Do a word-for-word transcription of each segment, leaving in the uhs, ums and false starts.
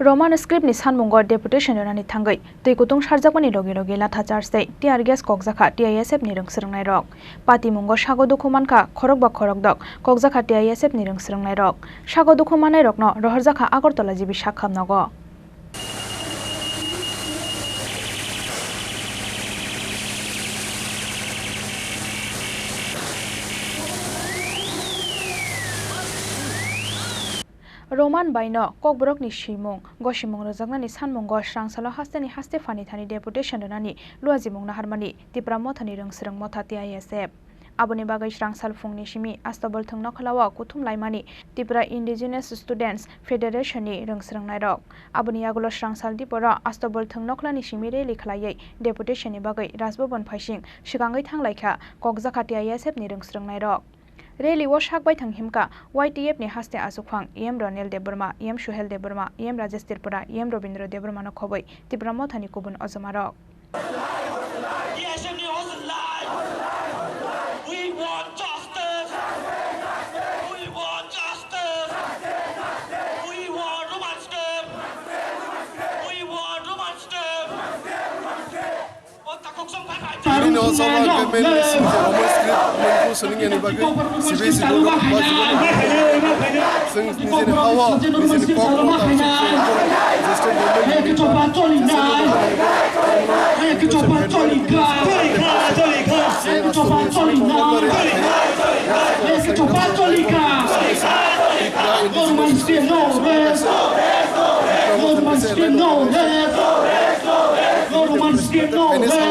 Roman script ni sanmungo deputation rwnani thangwi twi kutung sarjakmani logi logi latha charge tei tear gas kokjakha T I S F ni rwng swrwngnairok. Patimungo sago dukhu mankha khorokba khorokdok kokjakha T I S F ni rwng swrwngnairok. Sago dukhu mannairokno rohorjakha Agartala G B sakhamnogo. Roman baino Kokborokni swimung, gosimung rwjaknani sanmungo swrangsalo hasteni haste phani thani deputation rwnani luajimung naharmani Tipra Mothani rwng swrwng motha T I S F. Aboni bagwi swrangsal phungni simi Astobol Thwng Nokhlao kuthum laimani Tipra Indigenous Students Federation ni rwng swrwngnairok. Aboni yagulo swrangsal diporo Astobol Thwng Nokhlani simi rally khlaiwi deputation ni bagwi Rajbhavan phaising swkangwi thanglaikha kokjakha T I S F ni rwng swrwngnairok. Rally o sak baithang himkha Y T F ni haste achukphang E M Ronel Debbarma, E M Suhel Debbarma, E M Rajesh Tripura, E M Robindra Debbarma no khobwi Tipra Mothani kubun ojomarok. T I S F ni hostel line. We want justice. We want justice. We want Roman script. We want Roman script. Bini no sabo government ni sing je Roman script mungku swrwng yani bagwi C B S E board o ba jiboni. Chwng nijini hawa, nijini kok no ta chwng je state government ni ba, Roman script no rest. Roman script no rest. Roman script no rest.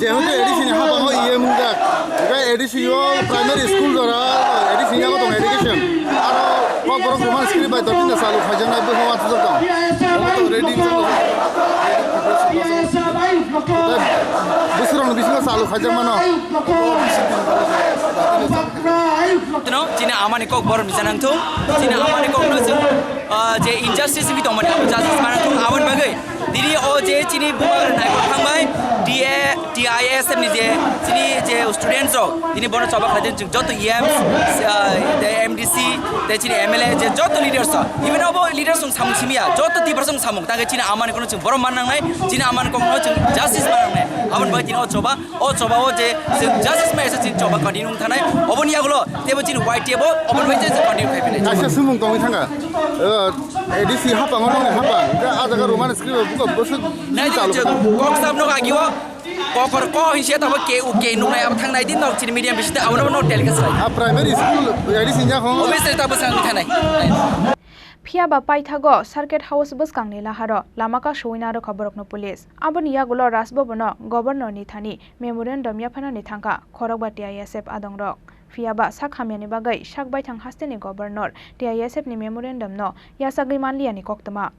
Jehetu A D C ni habango E M wngjak, hwnkhe A D C o primary school jora A D C ni yago tongo education. Aro Kokborok Roman script bai dotino chalu khaijaknai bwkhao achukjak tongo. Omo to ready wngkha. Bwswrokni bisingo chalu khaijak mano. Tino, chini amani kok borok ni janang thung, chini amani kok no chwng, ah, je injustice wngwi tongmani abo justice manang thung, aboni bagwi tini o je chini bubagra naikol thangbai, D A, T I S F ni je chini je students rok, tini bono choba khlaijak chwng joto E Ms, ah, tei M D C, tei chini M L A je joto leaders rok, even obo leaders rok samung simiya, joto Tiprasa rok samung, tangkhe chini amani kono chwng borom man nangnai, chini amani kokno chwng justice man nangnai, aboni bagwi tini o choba O choba o je chwng justice mai se chini choba continue wng thanai, oboni yagulo teibo chini Y T F o oboni bai je continue khai phinai. Kaisa sumung tongwi thangkha, uh, A D C hapang, omo ni hapang, hwnkhe ah jaga Roman script o buka bwswk nai chalu chwng kok sab no agi o, kokor ko hin se tabo ke u ke nungnai abo thangnai din nok chini medium bisi abono no telecast lai. A primary school A D C nya khong. Obviously tabo sang thanai. Phiya ba paithago Circuit House bwskangni laharo lama kasui narwkha borokno police. Aboni yagulo Raj Bhavan-o Governor-ni thani memorandum yapharnani thangkha khorokba T I S F adongrok. Phiya ba sak hamyani bagwi sak baithang hasteni Governor T I S F-ni memorandum-no yachagwi manliyani koktwma.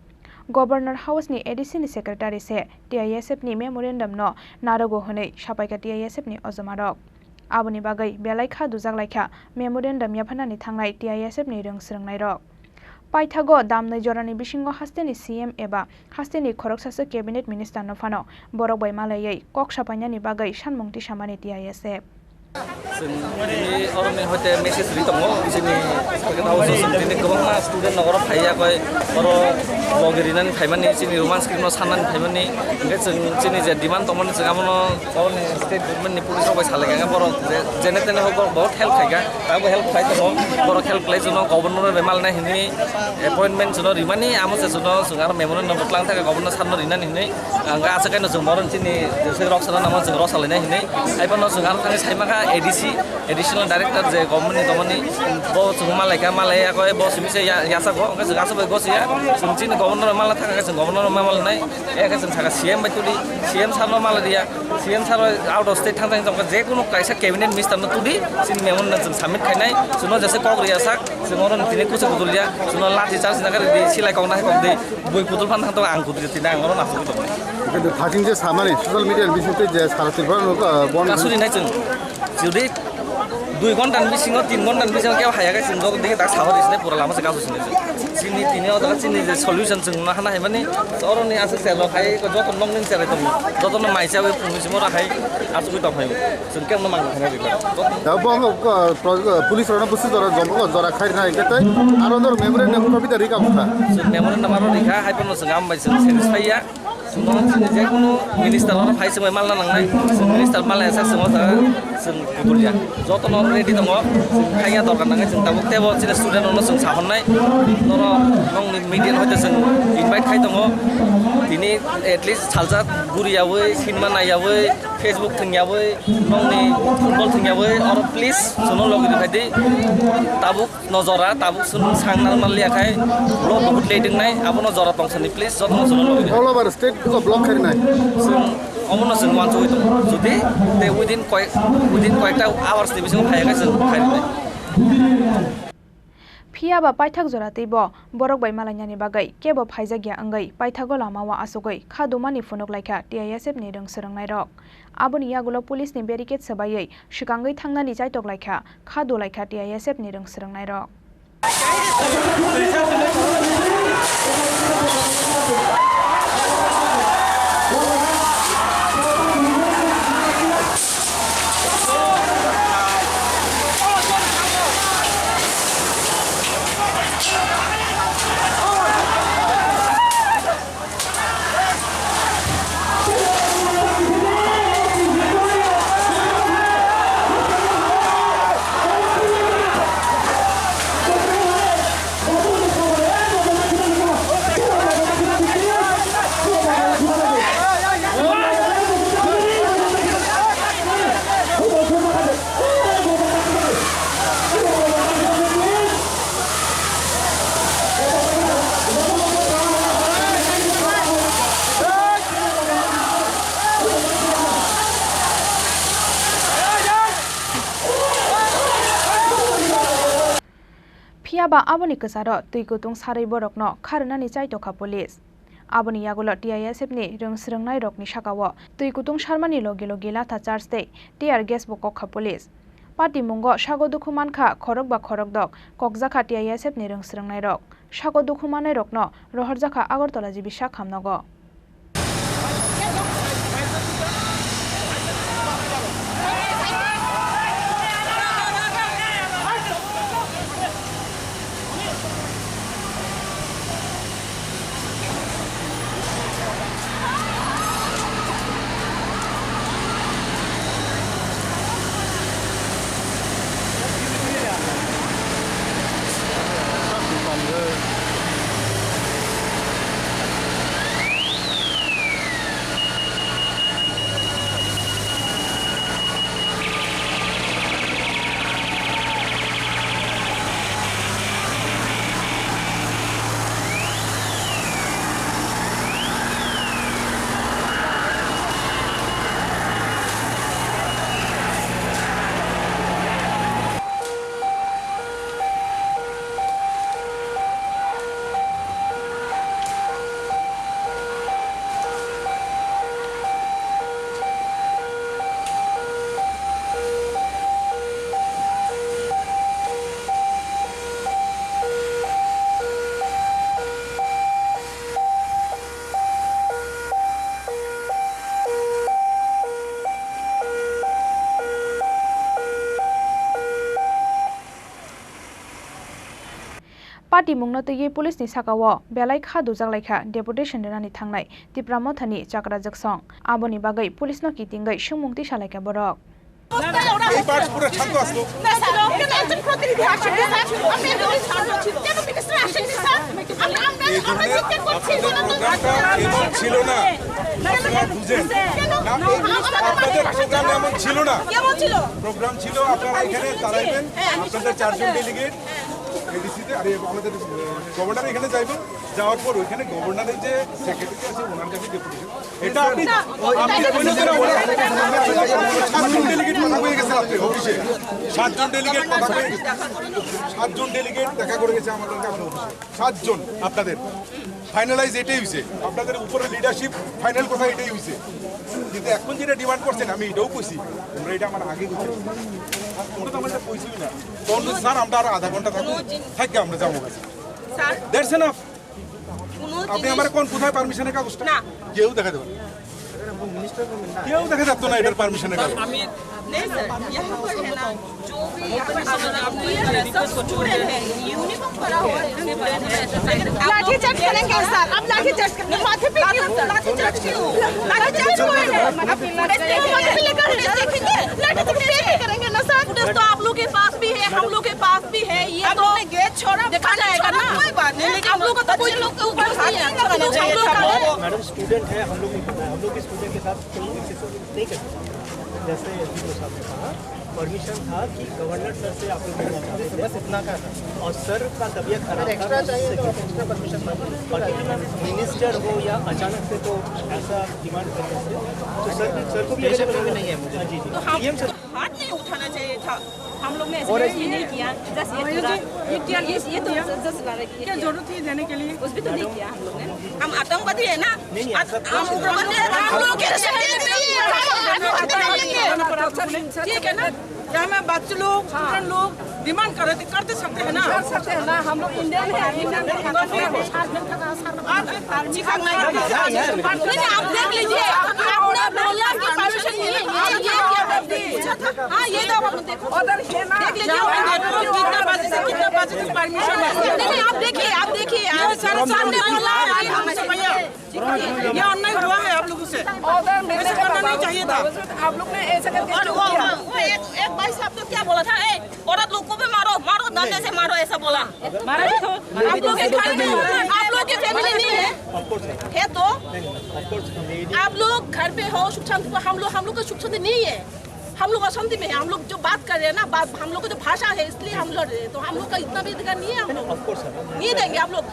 Governor House-ni A D C-ni secretary se T I S F-ni memorandum-no narogo hwnwi sapaikha T I S F-ni ojomarok. Aboni bagwi belai kha dujak laikha memorandum yapharnani thangnai T I S F-ni rwng swrwngnairok. Paithago damnwi jorani bisingo hasteni C M eba hasteni khoroksaswk cabinet minister no phano borok bai malaiwi kok sapainani bagwi sanmung tisamani T I S F. Chwng tini oroni hoite message ri tongo, chini Circuit House o chwng tini kwbangma student no oro phaiya koi, oro logi rinani phaimani, chini Roman script no sanani phaimani, hwnkhe chwng chini je demand tongmani chwng abono oroni state government ni police rok bai salai kha, borok je, jene tene hok borok help khai kha. Tabuk help khlai tongo, borok help khlai chwngno governor bai malnai hinwi appointment chwngno rimani, amo se chwngno chwng aro memorandum bo twlang thangkha governor sir no rinani hinwi. Ang ga aswk kaino chwng borok chini jeswk rok sana namo chwng rok salainai hinwi. Haiphano chwng aro thangwi saimankha A D C, additional director je government ni tongmani, bo chwng malaikha, malai yakho bo simi se ya-, yachago, hwnkhe chwng aswk bai gosiya, chwng chini governor bai malna thangkha, chwng governor bai malnai, yakhe chwng sakha C M bai tuli, C M sir no malai riya. C M sir out of state thang thang tongkha, je kunu kaisa cabinet minister no tudi, chini memorandum chwng submit khainai, chwngno jesa kok riya sak, chwng oro tini kuchuk kudul ya, chwngno lathi charge na kari di, silai kok na hai kok di, bui kudul phan thang tongo, ang kudul tini ang oro nasu kudul. Kintu phating je samani social media ni bising twi je sara Tripura no, uh, bon kasuri nai chwng, jodi dui ghonta ni bisingo, tin ghonta ni bisingo kebo haya khe chwng joto dikhe tak sahor isne pura lama se kasu sini chwng. Chini tini o jaga chini je solution chwng ma hana hai mani, oroni aswk se rok hai joto nokni cherai tong, joto no mai chawi phungni simo ra hai aswk tong hai chwng kemno mang khana rikha. Da bo, uh, pro-, uh, police rok no busi jora jom jora khai na hingke tai aro dor memorandum copy da rika bukha. Chwng memorandum aro rikha hai pono chwng am bai chwng satisfy ya. Chwng chini je kunu minister oro phai chwng bai malna nangnai. Chwng minister malna sak chwng o jaga chwng kutul ya. Joto no ready tongo. Chwng khaiya dorkar nangnai chwng tabuk tebo chini student rok no chwng sahornai. Noro nongni media hoite chwng invite khai tongo. Tini at least salsa guri yawi, cinema nai yawi, Facebook thwng yawi, nongni football thwng yawi, oro please chwngno logi rwphai di. Tabuk no jora tabuk chwng sangnal manliya khai, lo bahut late wngnai, abono jora tongsani please, jotono chwngno logi. All over state ko block kharinai. Chwng omono chwng uansugwi tongo. Jodi tei within koi-, within koyekta hours ni bisingo phaiya khai chwng kharinai. Phiya ba paithak jora teibo borok bai malainani bagwi kebo phaijakya wngwi paithago lamao asugwi kha dumani phunuk laikha T I S F ni rwng swrwngnairok. Aboni yagulo police ni barricade swbaiwi swkangwi thangnani chaitok laikha, kha dulaikha T I S F ni rwng swrwngnairok. Phiya ba aboni kwcharo twi kutung sarwi borokno kha rwnani chai tokha police. Aboni yagulo T I S F ni rwng swrwngnairokni sakao twi kutung sarmani logi logi latha charge tei tear gas bo kokha police. Patimungo sago dukhu mankha khorok ba khorokdok kokjakha T I S F ni rwng swrwngnairok. Sago dukhu mannairokno rohorjakha Agartala G B sak hamnogo. Patimungno twiwi police ni sakao belai kha dujak laikha deputation rwnani thangnai Tipra Mothani chakra jwksong. Aboni bagwi police no kitingwi swngmung tisa laikha borok. এই পার্টস পুরো শান্ত আসতো। না, স্যার, এখানে একজন প্রতিনিধি আসেননি, স্যার। আপনি এখানে কেন মিনিস্টার আসেননি, স্যার? আমরা, আমরা, এই আমরা ধরনের চিন্তা করছি, আপনাদের প্রোগ্রামটা এমন ছিল না। আপনারা বুঝেন। কেন? না, এই আপনাদের প্রোগ্রাম এমন ছিল না। কেমন ছিল? প্রোগ্রাম ছিল আপনারা এখানে দাঁড়াইবেন, আপনাদের চারজন ডেলিগেট এডিসিতে, আরে, আমাদের, আহ, গভর্নর এখানে যাইবেন, যাওয়ার পর ওইখানে গভর্নরের যে সেক্রেটারি আছে ওনার কাছে ডেপুটেশন। এটা আপনি, আপনি কইলেন যে না, ওরা সাতজন ডেলিগেট কথা হয়ে গেছে রাত্রে অফিসে। সাতজন ডেলিগেট কথা হয়ে গেছে। সাতজন ডেলিগেট দেখা করে গেছে আমার লগে আপনার অফিসে। সাতজন আপনাদের। ফাইনালাইজ এটাই হইছে। আপনাদের উপরে লিডারশিপ ফাইনাল কথা এটাই হইছে। কিন্তু এখন যেটা ডিমান্ড করছেন আমি এটাও কইছি। তোমরা এটা আমার আগে কইছো। তোমরা তো আমার এটা কইছোই না। তখন বলছে, "স্যার, আমরা আরো আধা ঘন্টা থাকবো। থাকি আমরা যাবো কাছে।" Sir, That's enough। কোনো আপনি জিনিস আমার কোন, কোথায় পারমিশনের কাগজটা? না। কেউ দেখা দেবে না। কেউ দেখা যাচ্ছে না এটার পারমিশনের কাগজ। আমি नहीं सर, यहाँ पर है ना, जो भी यहाँ पर स्टूडेंट है, सब स्टूडेंट है, यूनिफॉर्म पहना हुआ है, स्टूडेंट है। लाठी चार्ज करेंगे सर, अब लाठी चार्ज करेंगे। माथे पे क्यों? लाठी चार्ज क्यों? लाठी चार्ज क्यों है? अब पुलिस देखेंगे, माथे पे लेकर पुलिस देखेंगे, लाठी चार्ज करेंगे ना सर। पुलिस तो आप लोग के पास भी है, हम लोग के पास भी है, ये तो देखा जाएगा ना। कोई बात नहीं, लेकिन आप लोग का तो कोई लोग के ऊपर नहीं है, सब लोग हम लोग का है। मैडम, स्टूडेंट है, हम लोग नहीं पता है, हम लोग भी स्टूडेंट के साथ नहीं कर सकते। जैसे एसडीपीओ साहब ने कहा, परमिशन था कि गवर्नर सर से आप लोग मिलना चाहते थे। बस इतना का था। और सर का तबीयत खराब था, एक्स्ट्रा तो चाहिए तो एक्स्ट्रा परमिशन मांगो। और मिनिस्टर हो या अचानक से तो ऐसा डिमांड कर सकते हो। तो सर भी, सर को भी अवेलेबल नहीं है मुझे। हाँ जी, जी। तो हम डीएम सर हाथ नहीं उठाना चाहिए था। हम लोग ने ऐसे और कुछ भी नहीं किया, जस्ट ये थोड़ा, ये, ये, ये तो जस्ट लगा कि क्या जरूरत थी देने के लिए? कुछ भी तो नहीं किया हम लोग ने। हम आतंकवादी है ना? नहीं, नहीं, ऐसा कुछ नहीं। हम उग्रवादी है, हम लोग के रक्षक नहीं है। ठीक है ना? यहाँ में बच्चे लोग, स्टूडेंट लोग डिमांड कर रहे थे, कर तो सकते हैं ना? कर सकते हैं ना, हम लोग इंडियन है, इंडियन है। आप नहीं, आप देख लीजिए, आपने बोला कि परमिशन नहीं है, ये, ये क्या कर दी? हाँ, ये तो आप देखो। देख लीजिए, कितना बजे से कितना बजे तक परमिशन है। नहीं, नहीं, आप देखिए, आप देखिए, आप सारे सामने बोला है, ये अन्याय हुआ है आप लोगों से। ऐसे करना नहीं चाहिए था। आप लोग ने ऐसा करके और वो, वो एक, एक भाई साहब तो क्या बोला था, "ए, औरत लोग को भी मारो, मारो, डंडे से मारो," ऐसा बोला। मारा भी तो। आप लोग के घर में, आप लोग के फैमिली नहीं है? है तो? आप लोग घर पे हो, सुख शांति, हम लोग, हम लोग का सुख शांति नहीं है। हम लोग अशांति में है, हम लोग जो बात कर रहे हैं ना, बात, हम लोग का जो भाषा है, इसलिए हम लड़ रहे हैं। तो हम लोग का इतना भी अधिकार नहीं है हम लोग। नहीं देंगे आप लोग।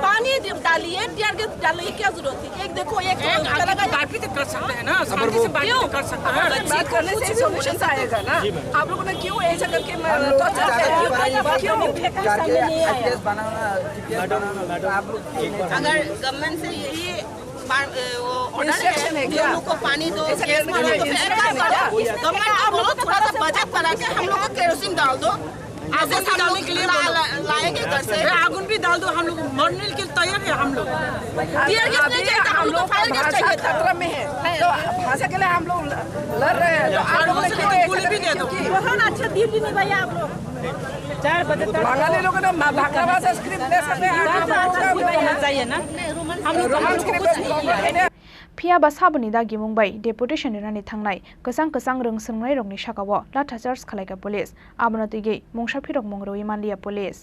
पानी दे-, डालिए, टीयर गैस डालने की क्या जरूरत थी? एक देखो, एक चला गया। बात भी तो कर सकते हैं ना, शांति से बात भी तो कर सकते हैं। बात करने से सॉल्यूशन आएगा ना। आप लोगों ने क्यों ऐसा करके म-, टॉर्चर किया? क्यों? क्यों? अगर गवर्नमेंट से यही पा-, ए, वो ऑर्डर है, इंस्ट्रक्शन है कि क्या? हम लोग को पानी दो, गैस मारो, तो फिर एक काम करो, गवर्नमेंट को बोलो, थोड़ा सा बचत करा के हम लोग को केरोसिन डाल दो। आगुन भी डालने के लिए ला-, बोलो। ला-, लाएंगे घर से। अरे, आगुन भी डाल दो, हम लोग मरने के लिए तैयार है हम लोग। टीयर गैस नहीं चाहिए था, हम लोग को फायर गैस चाहिए था। खतरा में है, तो भाषा के लिए हम लोग ल-, लड़ रहे हैं, तो आप लोगों ने क्यों ऐसा करके क्यों की? बहुत अच्छा दिन भी निभाया आप लोग। चार बजे तक बांगाली लोगों ने मा-, भाखा भाषा स्क्रिप्ट ले सकते हैं, आप लोग का चाहिए ना। हम लोग Roman script. Phiya ba saboni dagimung bai deputation rinani thangnai kwchang kwchang rwng swrwngnairokni sakao lathacharge khlaikha police. Abono twigwi mungsa phirokmung rwui manliya police.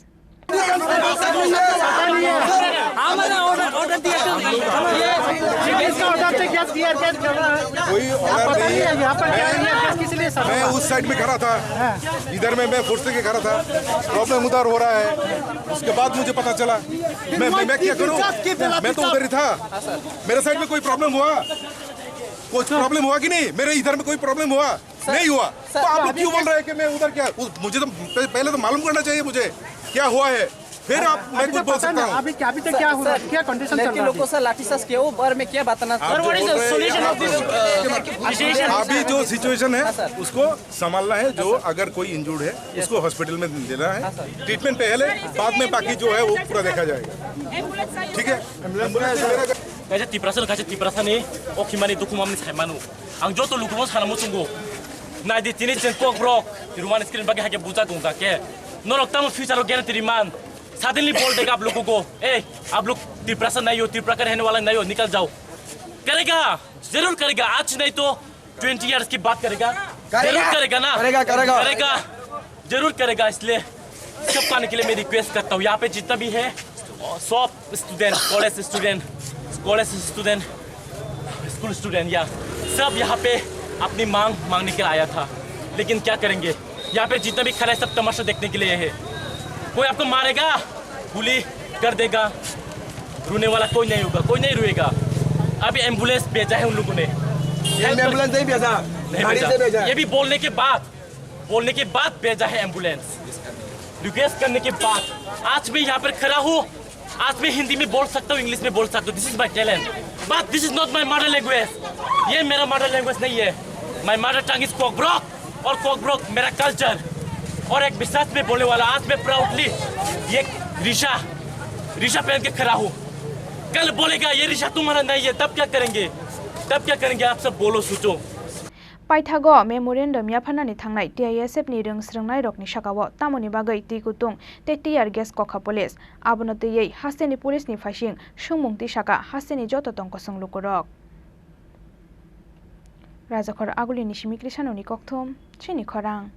कोई ऑर्डर नहीं है। मैं उस साइड में खड़ा था, इधर में मैं फोर्स लेके खड़ा था। प्रॉब्लम उधर हो रहा है, उसके बाद मुझे पता चला। मैं, मैं, मैं क्या करूं? मैं तो उधर ही था। मेरे साइड में कोई प्रॉब्लम हुआ? कुछ प्रॉब्लम हुआ कि नहीं? मेरे इधर में कोई प्रॉब्लम हुआ? नहीं हुआ। तो आप लोग क्यों बोल रहे हैं कि मैं उधर क्या? मुझे तो पहले तो मालूम करना चाहिए मुझे क्या हुआ है, फिर आप, मैं कुछ बोल सकता हूँ। अभी क्या, अभी तक क्या हो रहा है? क्या कंडीशन चल रहा है? लोगों से लाठीचार्ज किया, वो बारे में क्या बताना? आप जो बोल रहे हैं, आप बोल रहे हैं। अभी जो सिचुएशन है, उसको संभालना है। जो अगर कोई इंजर्ड है, उसको हॉस्पिटल में देना है, ट्रीटमेंट पहले, बाद में बाकी जो है वो पूरा देखा जाएगा। ठीक है? Kaisa Tiprasa, kaisa Tiprasa ni o khimani dukhumani saimanu. Ang joto lukuno sana muchungo. Naidi tini cheng kok brok, Roman screen bagi hake buja gongja ke. Norok tamo future o guarantee man. Suddenly bol dega aap logo ko. Hey, aap log Tiprasa nahi ho, Tiprasa ka rehne wala nahi ho, nikal jao. Karega, zarur karega, aaj nahi to twenty years ki baat karega. Zarur karega na. Karega, karega. Karega. जरूर करेगा, इसलिए सब आने के लिए मैं रिक्वेस्ट करता हूँ। यहाँ पे जितना भी है, सब student, college student, college student, school student, या सब यहाँ पे अपनी मांग मांगने के लिए आया था। लेकिन क्या करेंगे, यहाँ पे जितना भी खड़ा है, सब तमाशा देखने के लिए है। कोई आपको मारेगा, गोली कर देगा, रोने वाला कोई नहीं होगा, कोई नहीं रोएगा। अभी एम्बुलेंस भेजा है उन लोगों ने। एम्बुलेंस नहीं भेजा, गाड़ी से भेजा। ये भी बोलने के बाद बोलने के बाद भेजा है एम्बुलेंस। रिक्वेस्ट करने के बाद आज मैं यहाँ पर खड़ा हूँ। आज मैं हिंदी में बोल सकता हूँ, इंग्लिश में बोल सकता हूँ। This is my talent, but this is not my mother language। ये मेरा मदर लैंग्वेज नहीं है। My mother tongue is Kokborok, और कोकब्रोक मेरा कल्चर और एक विश्वास में बोलने वाला। आज मैं प्राउडली ये रिशा रिक्शा पहन के खड़ा हो। कल बोलेगा ये रिक्शा तुम्हारा नहीं है, तब क्या करेंगे? तब क्या करेंगे आप सब बोलो, सोचो। Paithago memorandum yapharnani thangnai T I S F ni rwng srwngnairokni sakao tamoni bagwi twi kutung tei tear gas kokha police. Abono twiwi hasteni police ni phaising swngmung twi saka hasteni joto tongkosong lukurok. Rajakhor Agulini simi Krishanoni kokthum, chini khorang.